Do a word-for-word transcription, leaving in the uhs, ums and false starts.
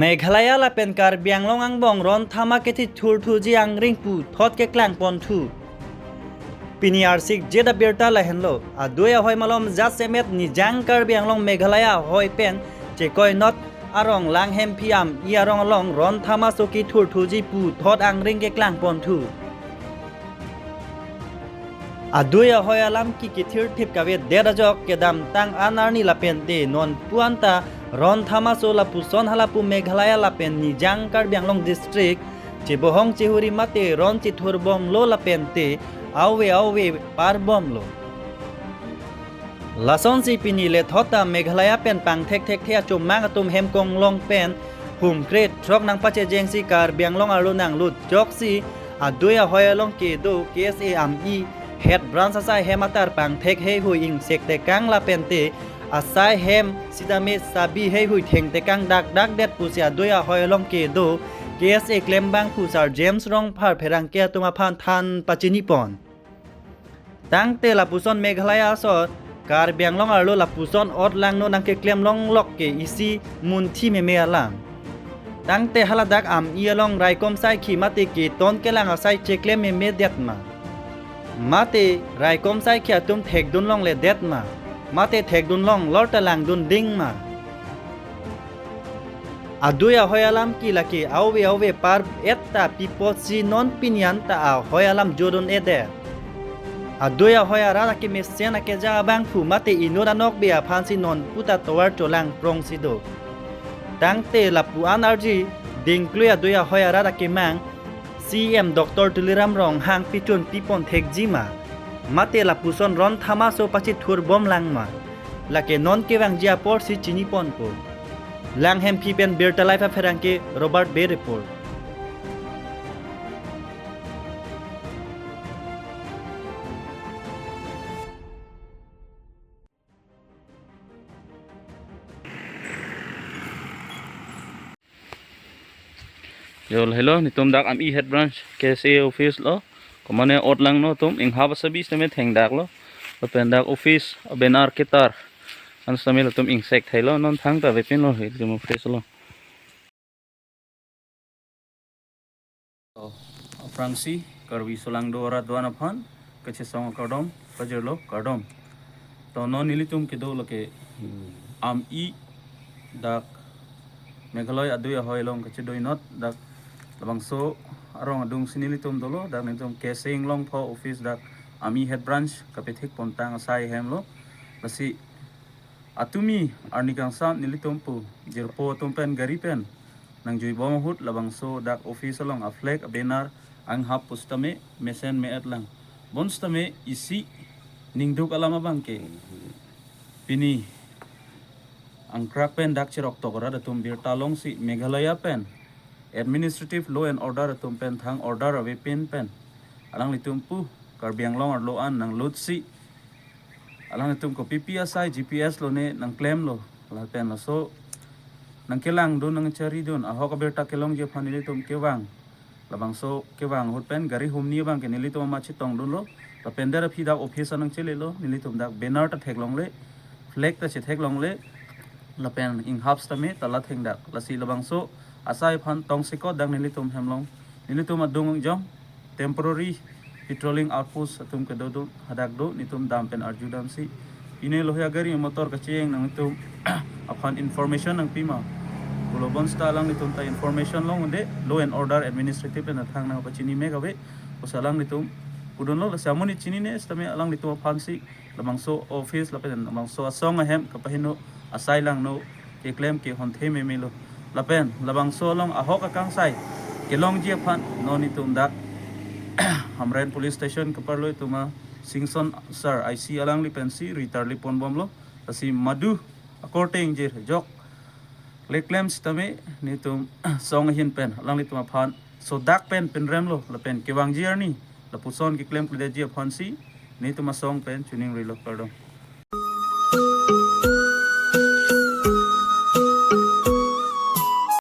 Meghalaya lapen Karbi Anglong angbong ron thama kethithurthuji angring puthot keklangponthu. Pini arsik jeda birta lahenlo, adui ahoi malom jasemet Nijang Karbi Anglong Meghalaya ahoi pen Chekoinot arong Langhemphi Am-i arong along ron thama so kethurthuji puthot angring keklangponthu. Adui ahoi alam ki kethirthip kavedet ajok kedamtang an arni lapente non pu anta ron thama so lapuson halapu Meghalaya lapen Nijang Karbi Anglong District chebohong chehuri mate ron chethurbomlo lapente auve auve parbomlo. Lasonsi pini lethot ta Meghalaya pen pangthek thekthe achomang atum hem konglong pen humkre throk nangpachejengsi Karbi Anglong arlo nanglut joksi adui ahoi along kedo K S A Am-i Head Branch asai hem atar pangthek heihui ingsek tekang lapente asai hem sitame sabi heihui theng tekang dakdakdet pusi adui ahoi along kedo K S A klembangphu Sir James Rongphar pherangke atum aphan than pachinipon. Tangte lapuson Meghalaya asor Karbi Anglong arlo lapuson ot langno nangkeklem longlok ke isi munthi meme alam. Tangte haladak Am-i along raikom saikhi mate keton kelang asai cheklem meme detma? Mate raikom saikhi atum thekdun longledetma? Mate thekdun longlor ta langdun dingma? Adui ahoi alam ki lake auve auve par et ta pipotsi non pini anta ahoi alam jodun-edet. Adui ahoi arat akemesen akeja abangphu mate inut anokbe aphansi non puta tovar cholangprongsi do. Tangte lapu-an arji dingklui adui ahoi arat akemang C E M Doctor Tuliram Ronghang pichun pipon thekjima? Mate lapuson ron thama so pachithurbom langma? Lake non kevangji aporsi chiniponpo. Langhemphi pen Birta Live apherangke Robert Bey report. Yo, hello, netum dak Am-i Head Branch K S A office lo. Komane ot langno atum inghap asabi sitame thengdaklo. Lapen dak office a-banner ketar an sitame latum ingsek thailo, non thangta avepinlo, netum office lo. Oh, aphrangsi Karbi solangdo arat do-an aphan kachesong akardom pajirlo, kardom. To non nelitum kedo lake Am-i dak Meghalaya adui ahoi along kachedoinot dak labangso arong adungsi nelitum dolo, dak nelitum K S A Inglongpho office dak Am-i Head Branch kapethekpontang asai hemlo. Lasi atumi arni kangsam nelitum pu jirpo atum pen gari pen nangjuibom ahut labangso dak office along a-flag a-banner anghap pusitame mesen me-et lang. Bonsitame isi ningduk alam abangke pini angkrak pen dak cheroktok arat atum birta longsi Meghalaya pen administrative law and order atum pen thang order avepin pen alanglitum pu Karbi Anglong arlo an nanglutsi alanglitum kopipi asai G P S lone nangklemlo, lapen laso nangkelangdun nangcharidun ahok abirta kelongji aphan nelitum kevang. Labangso kevang ahut pen gari humni abangke nelitum amat chetongdunlo. Lapen der aphi dak office anang chelelo, nelitum dak banner ta theklongle, flag ta chetheklongle, lapen inghap sitame ta la thengdak. Lasi labangso asai aphan tongsekot dak nelitum hemlong, nelitum adung jong temporary patrolling outpost atum kedo do, hadak do, netum dam pen arjudamsi pine lohi agari motor kacheng nangtum aphan information nangpima pulo, bonsita alanglitum ta information longde law and order administrative pen athang nangpachini mek ave pusi alanglitum pudunlo. Lasi amonit chinine sitame alanglitum aphansi labangso office lapen labangso asong ahem kapaheno asai langno keklem ke honthe memelo. Lapen labangso along ahok akangsai kelongji aphan non netum dak Hamren Police Station keparlo itum a Singson Sir I C alangli pensi ritarli ponbomlo. Lasi madu akorte ingjir jok leklem sitame netum song ahin pen alanglitum aphan sodak pen pinremlo lapen kevangji arni lapuson keklemkledetji aphansi netum asong pen chuning rilo, kardom.